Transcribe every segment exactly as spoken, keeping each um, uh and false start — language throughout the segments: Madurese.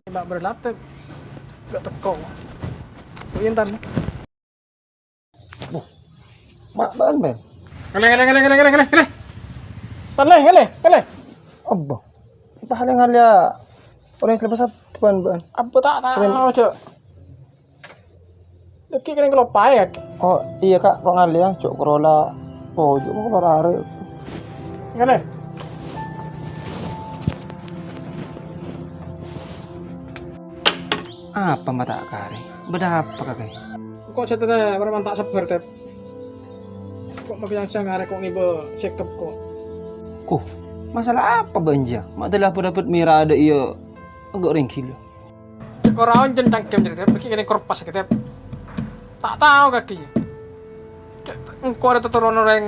Mbak berlatih, nggak teko. Kuwi entar. Buh, ma' bâ'ân, Bân? Kalè, kalè, kalè, kalè, kalè, kalè, kalè. Tan, lè, kalè, kalè. Apa? Apa hal yang halia? Orèng sè lepas apa, Bân? Apa ta' tao, Cok? Lagi kena keloppa ya? Oh, iya, Kak. Kok ngalè ya? Cok Corolla. Oh, Cok Corolla arè. Kalè. Apa ma' ta' karè? Bâdâ apa, Kakè? Kok sè tètè preman ta' sabbhâr, Tep? Kok makè sè ngarè kok ngibâ sèkep kok? Kuh, masalah apa bânjâ? Ma' dâlâ bâdâ mèra dâ' iyâ engko' rèng ghilâ. Cè' ora onjhân cangkem jârèya, Tep. Lagi kena korpas, Tep. Ta' tao kakè. Cè' engko' arè totoronan orèng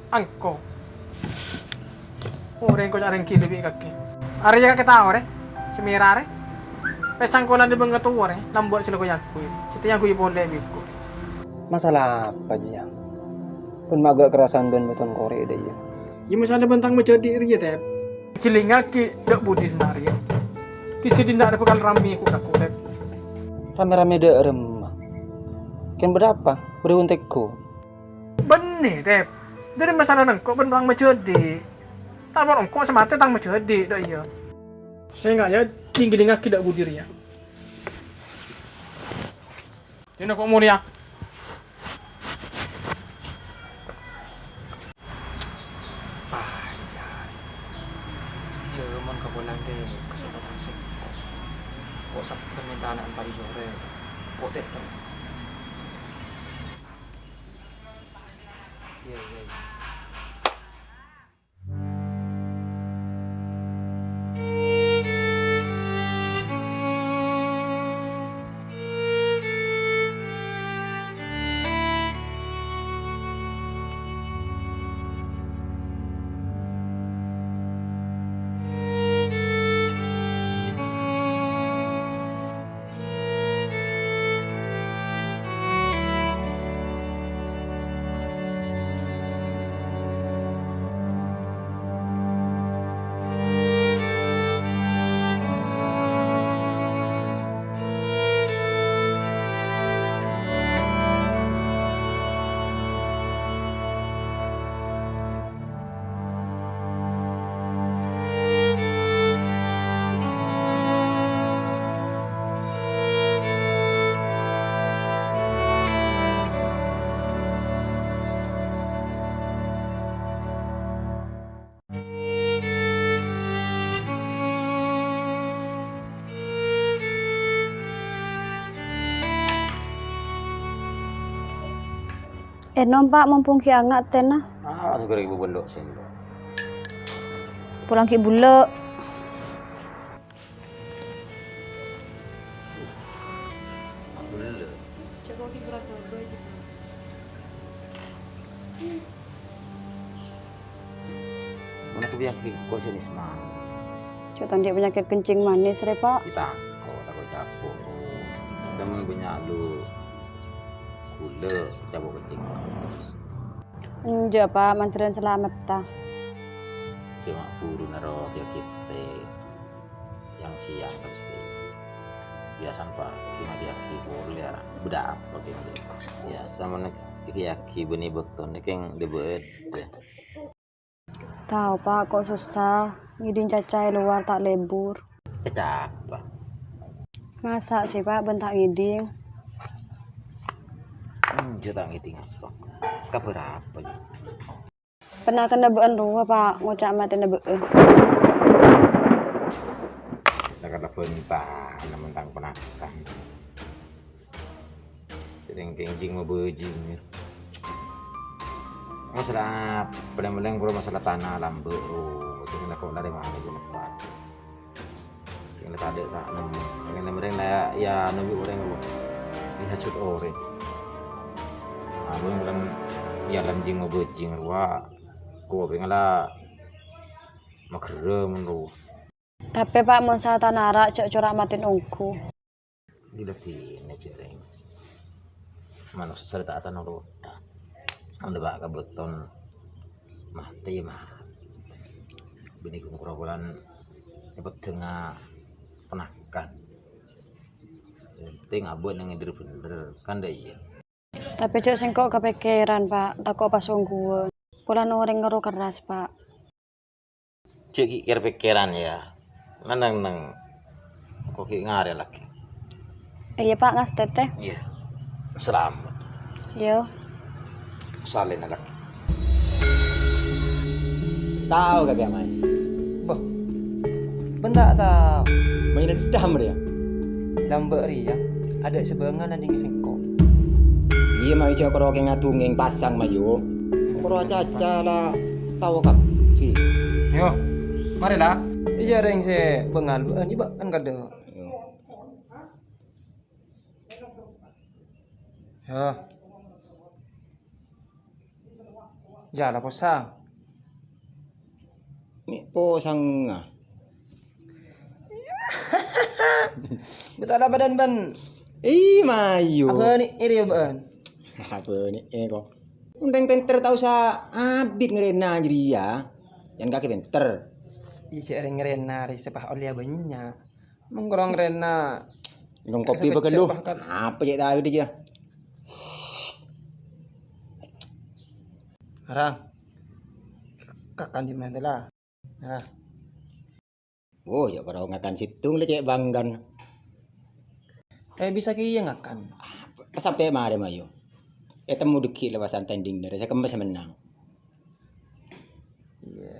angko. Orèng koca' rèng ghilâ bi' kakè. Arèya kakè tao, rè? Sè mèra, rè? Pèsang kolan dibâ' ngatowa, rè? Lambâ' sè lako yangguy. Sè tèyangguy polè bi' engko'. Masalah apa, Jiyang? Bân ma' ga' karasan bân bâton korè' dâ' iyâ. Yâ, masalah bân tang majhâdhi' rèya, Tep. Jhilingngaghi dâ' budi dinna' rèya. Ghi' sè dinna' rèya bhâkal rammè ko'-tako', Tep. Rammè-rammè dâ' remma? Kèng bâdâ apa? Bâdâ ontèko? Bânnè, Tep. Dâri masalana engko' bân tang majhâdhi'. Tapon engko' sè matè tang majhâdhi' dâ' iyâ. Sènga' yâ, jhilingngaghi dâ' budi rèya. Dina ko' molèya. Pajât. Yâ, mon kabulâ rè, kasempatan sèngko'. Ko' sabbhân mènta ana' empa' jârèya. Ko' tètè. Yâ, yâ, yâ. Ènom, Pa', mumpung ghi' anget tèna. Ah, seger ibu bendok sendok. Pulang ghi' bulâ. Bulâ. Mana aku yakin kok sini semang. Cok, tandhi penyakit kencing manis, rè, Pa'. Kita kok tako' capo'. Temen punya lu gula capo' kencing manis. Enjâ', Pa', mandhârân salametta. Cuma buru naro ya kita. Yang siang pasti. Biasa, Pa', gimana ya, ki boleh ya. Bâdâ apa gitu. Biasa mana ki bânnè bâktona kèng dibâdâ. Tao, Pa', kok sossa. Ngèdhing caca è lowar ta' lebur. Caca apa? Masa' sih, Pa', bân ta' ngèdhing? Enjâ' ta' ngèdhing apa? Kabhâr apa, ya? Pernah kènè bâ'ân rowa, Pa', ngoca' matèna bâ'ân. Kata bântang, mentang penakan. Rèng-rèng jing mabâjing, ya. Masalah, palèng-palèng kula masalah tana lambâ', ro. Terus kok larè malè jâ' neppa'. Rèng la tadâ' ta' nemmo. Rèng la, rèng la, ya, nemmo orèng, ro. Dihasut orèng. Abâ' bilang, ya, lam jing mabâjing, rowa. Ko' rèng la maghârâm, ro. Tapè, Pa', mon satana ra', jhâ' cora' matèn ongghu. Dilebbi'na jârèng. Manossa ta' tana roda. Mon bâ' kabâlâton matè, ma'. Binè ghun korokolan èpeddhângnga ponakan. Penting abâ' neng ènder-bender, kan dâ' iyâ. Tapè jhâ' sèngko' kapèkkèran, Pa', tako' pas ongghuwân. Polana orèng noro' kerras, Pa'. Jhâ' ghi' kèr-pèkkèran, yâ. Neng-neng, engko' ghi' ngarè' lagi. Iyâ, Pa', ngastèt, tè. Iyâ. Salamet. Iyâ. Salèna lagi. Tao kakè, Mai? Bâh. Bân ta' tao. Mai nèddhâm rèya. Lambâ' rèya, adâ' sè bângal nandhingè sèngko'. Iyâ, Mai, jhâ' koro kèng adhungngèng pasang, Mai, yo. Koro acaca la tao kabbhi. Yo, marè la. Iyâ, rèng sè bângal, bâ'ân, bâ'ân kadâ'. Yo. Yo. Jhâ' la posang. Mè' posangnga. Bâtala bâdân bân. Ih, mayu. Abâ' nè' èrè bâ'ân. Abâ' nè' è ko. Ontèng pènter tao sa abit ngarèna jârèya. Jhân kakè pènter. Iyâ, sè rèng ngarèna rè sè pas ollè bânnya'. Mengkorong rèna. Minum kopi bâgâllu. Apa cè' tao dhi' jâ? Arang. Kakan di mana la? Arang. Oh, ya' karo ngakan sèttong la cè' bângghân. Eh, bisa kèya ngakan. Sampè' marè, mayu. Ètemmo dâggi' lepasan tanding dâri sè kemma sè mennang. Iyâ.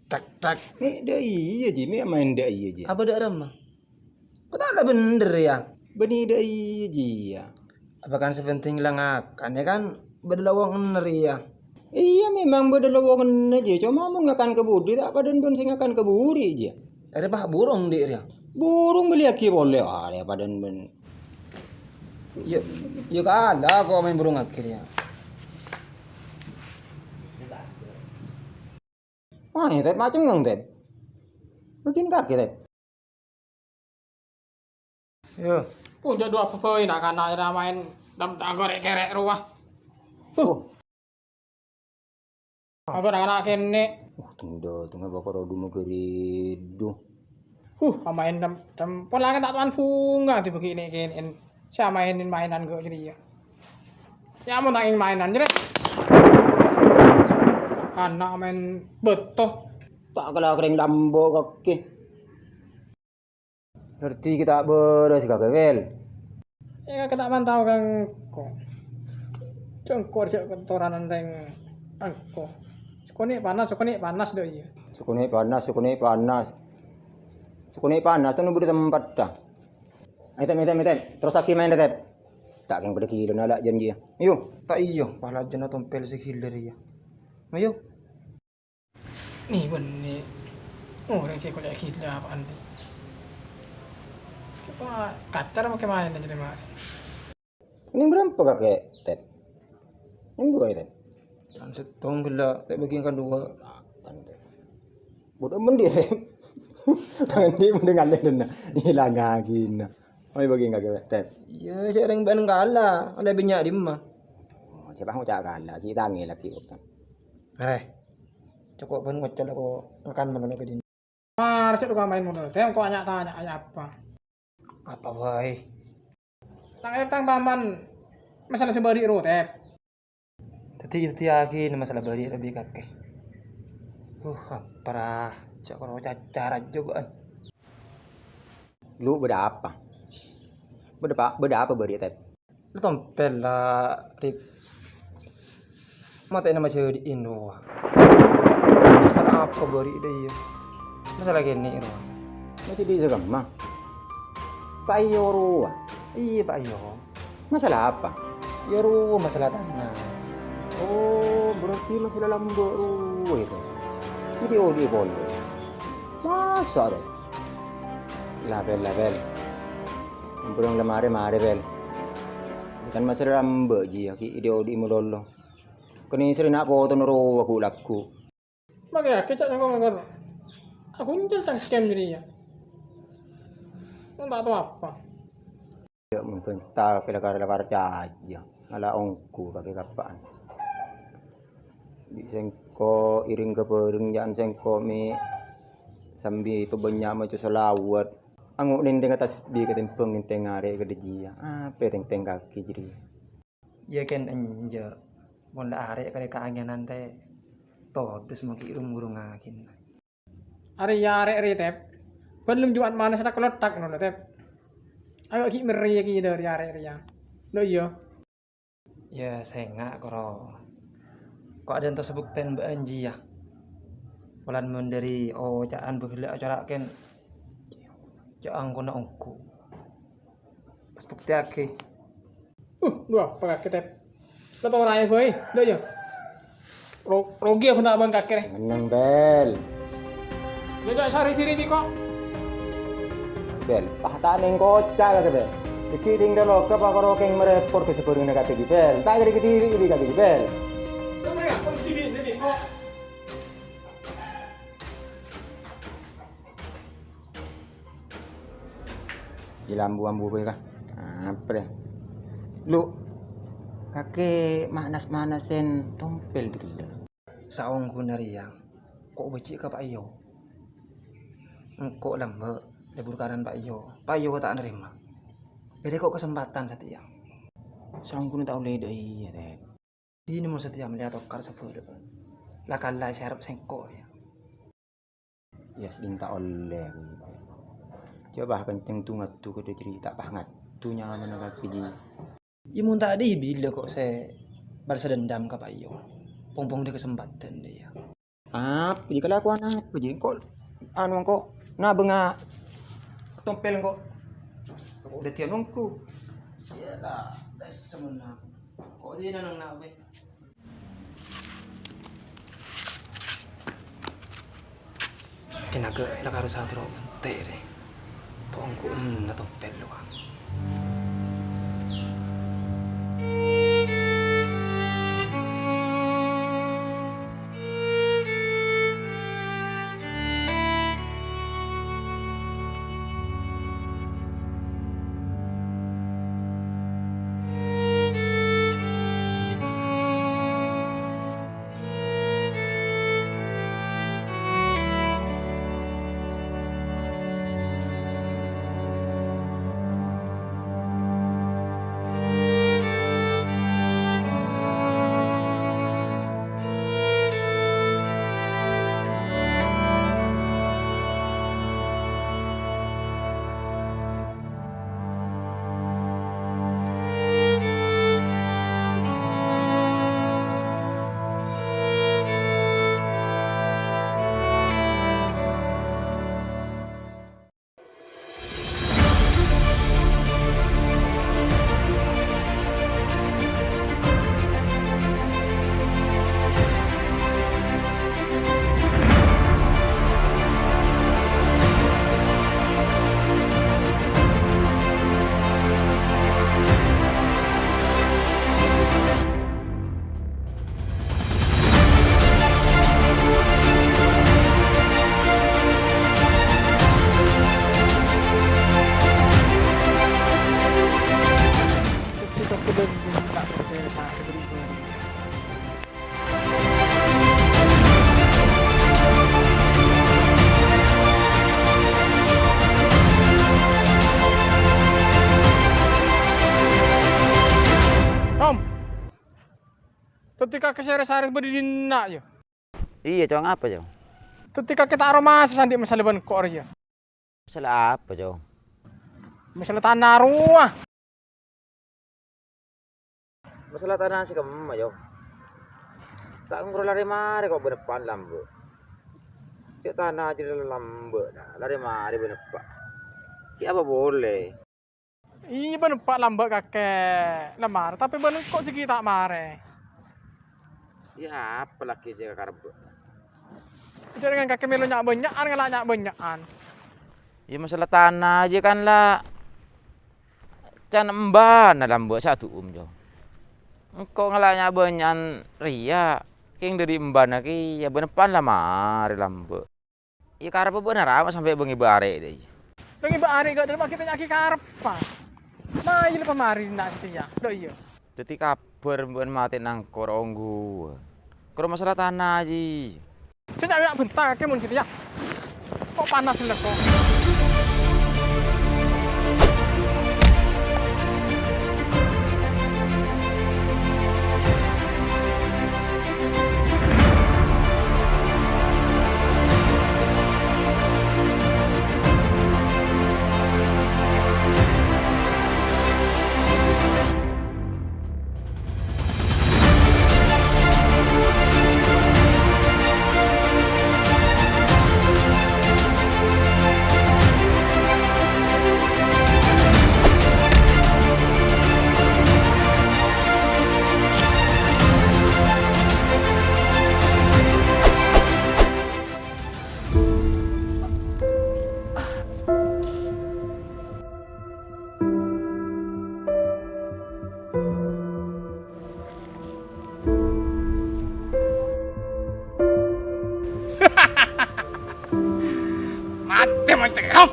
Tak, tak. Mè' dâ' iyâ, Ji. Mè' maèn dâ' iyâ, Ji. Apa dâ' remma? Kok ta' la bhendher, yâ? Bânnè dâ' iyâ, Ji, yâ. Apa kan sè pentèng la ngakan, yâ kan? Bâdâ lowonganna rèya. Iyâ, memang bâdâ lowonganna, Ji. Coma mon ngakan ka budi, ta' padâna bân sè ngakan ka budi, Ji. Arè, Pak, burung dhi' rèya. Burung belliyaghi polè, arè padâna bân. Yâ, yâ kala kok maèn burung akhir, yâ. Wah, Tep, macengngeng, Tep. Bâgiyân kakè, Tep. Yo. Punca dua bhâi na'-kana' ra maèn dam-, dam korè'-kèrè' rowa. Huh. Oh. Apa na'-kana' kènè'? Wah, teng-dâteng apa karo dhu magaridu. Huh, pamaèn dam-, dam-, pola kan ta' towan bhunga dibâghi nè'-kènè'en. Sè amaèn maènan ghu' jârèya. Yâ, mon ta' èngèn maènan, jârèya. Ana' maèn bâto. Ta' kala kèrèng lambâ' kakè. Ngartè ghi' ta' bârâs kakè, Wel. Yâ, kakè ta' mantao ka engko'. Jhâ' engko' jhâ' katoranan rèng engko'. Sakonè' panas, sakonè' panas, dâ' iyâ. Sakonè' panas, sakonè' panas. Sakonè' panas, ta' nobâdâ tempat, ta'. Ayo, Tep, Tep, Tep. Terrosaghi maèn, Tep. Ta' kèng padâ ghilâna la' jhân jiyâ. Ayo. Ta' iyâ, pala jhâna tompèl sè ghilâ rèya. Ayo. Nè, bânnè. Orèng sè koca'è ghilâ apaan, Tep? Coba kacar makè maèn jârèya, Mak. Nèng bârâmpa kakè, Tep? Nèng duwâ, Tep? Kan sèttong ghellâ', Tep, bâgiyân kan duwâ. Kan, Tep. Bâdâ mendhi, Tep? Mendhi, mendhi ngalèdânna. Ilangaghinna. Oi, bâgiyân kakè, Tep. Iyâ, sè rèng bân kala, ollè bânnya' dimma. Oh, sapa ngoca' kala, ghi' tangè lagi kok, Tep. Arè. Cokop bân ngocol kok ngakan manono ka dinna. Mar, cè' rowa maèn manono. Tep, kok anya-tanya, anya apa? Apa bhâi? Tang, Tep, tang paman masalah sè bâri' rowa, Tep. Dhâddhi, dhâddhiyâghi masalah bâri' lebbi kakè. Uh, apa ra? Cè' koro cacar ajâ bâ'ân. Lu bâdâ apa? Bâdâ pa-, bâdâ apa bâri', Tep? Lu tompèl la, Rip. Matèna majâdi'in rowa. Masalah apa bâri' dâ' iyâ? Masalah kènè' rowa. Majâdi' sakamma? Pa' iyâ rowa? Iyâ, pa' iyâ. Masalah apa? Yâ rowa masalah tana. Oh, berarti masalah lambâ' rowa, Tep. Jadi odi' polè. Masa, Tep? La, Pel, la, Pel. Ampon la marè, marè, Pel. Ini kan masalah lambâ' jiyâ, ghi' odi'-odi' malolo. Kènè' sèrè na' potona rowa ghu'-lagghu'. Makè, makè, cè' nengko' nengko'. Aku nyèl cangkem jârèya. Mon ta' tao apa. Yâ, mon bânta kèla-kèla parcajâ. Ngala' ongghu kakè kappa'an. Bi' sèngko' èrèng ka bhâreng jhâ'ân sèngko' mè' sambi pabânnya' maca shalawat. Ango' nèntèngnga tasbih katèmbhâng nèntèngnga arè' kadhâjâ. Apa tèngtèng kakè jârèya? Iyâ, kèng enjâ'. Mon la arè' karè kaanyanan rè, todus mon ghi' rung-ngurungngaghin. Arèya arè' rè, Tep. Bân lem Jumat malem sè tak-lottak nono, Tep. Ayo ghi' merrè kèya dhâri arè' rèya. Lo iyâ. Iyâ, sènga', Koro. Ko' adânto sabuktèn bâ'ân jiyâ. Polana mon dhâri oca'an bhâghellâ' acara kèng jhâ' angkona ongghu. Pas buktèyaghi. Uh, duwâ, apa kakè, Tep? Lo toraè bhâi, lo iyâ. Ro-, rogi apa ta' bân kakè rè? Ngenneng, Bel. Lo jhâ' sarè dhiri bi' ko'. Bel, pas ta' nèng koca' kakè, Bel. Dhâggi' dhing dâlogâ pakaro kèng marèpot ka sabhârângnga kakè ghi, Bel. Ta' kèra kadhibi' bi' kakè ghi, Bel. Kemana? Kok kadhibi' bi' ko'? È lambu-ambu bhâi, Ka. Apa rè? Lu, kakè manas-manasèn tompèl ghellâ'. Saongghuna rèya, ko' bâji' ka Pa' Iyo. Engko' lambâ', lebur kanan Pa' Iyo. Pa' Iyo ta' narèma. Bâdâ ko' kasempatan satèya. Saongghuna ta' ollè dâ' iyâ, Tep. Dinah mon satèya mellèya tokar sabhâlâ'ân. La kala sè arep sèngko' rèya. Iyâ, sèdhing ta' ollè, kuwi. Coba kenceng tu ngaddu ka dhâ' jârèya, ta' pas ngaddu nyamana kakè jiyâ. Iyâ, mon ta' dhibi' la ko' sè balessa dendam ka Pa' Iyo. Pong-pong dâ' kasempatan dâ' iyâ. Apa jiyâ, kalakowan apa jiyâ? Engko' anu engko' nabângnga tompèl engko'. Engko' dhâddhiyân ongghu. Iyâ la, bes semenna. Ko' dinah nang nabe. Kèng aghâ' la karo satèya ro' ente' rè. Pong-, ongghuwânna tompèl rowa. Om, dhâddhi kakè sè rè-sarè bâdâ è dinna', yâ? Iyâ, Cong, apa, Cong? Dhâddhi kakè ta' aromasa sè andi' masalah bân engko' rèya. Masalah apa, Cong? Masalah tana rowa. Masalah tana sè kemma, Cong. Ta' ngoro larè marè ko' bâneppa'an lambâ'. Cè' tana jârèya lambâ', na, larè marè bâneppa'. Kè apa polè? Iyâ, bân eppa' lambâ' kakè la marè, tapè bân engko' jâ' ghi' ta' marè. Iyâ, apa lagi jâ' karebbhâ? Jâ' dengan kakè mèlo nya'-bânnya'an, ngala' nya'-bânnya'an. Iyâ, masalah tana jâ' kan la can embana lambâ' sadu'um, Jo. Engko' ngala' nya'-bânnya'an rèya, kèng dâri embana kèya bân eppa'an la marè lambâ'. Iyâ, karebbhâ bâ'na ra ma' sampè' bâ ngibâ arè, dâ' iyâ. Bâ ngibâ arè, ghi' dâlem aghi' tanya'aghi karebbhâ. Mayu la pamarè na' satèya, dâ' iyâ. Dhâddhi kabhâr bâ'na matè nangkor ongghuwân. Karo masalah tana, Ji. Sè ta' ewak benta kakè mon gitu ya. Kok panas lho kok. Matè mon setengah.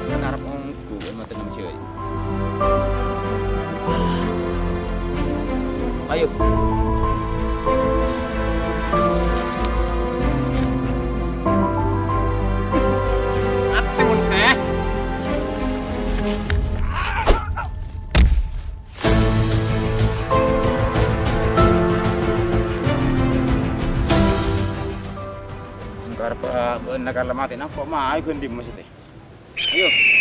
Ngarep ongghuwân matè nang jârâ. Ayo. Matè mon sè. Karep, eh, bâ'na kala matè, napa mayu ghândhi maksudnya? Ayo.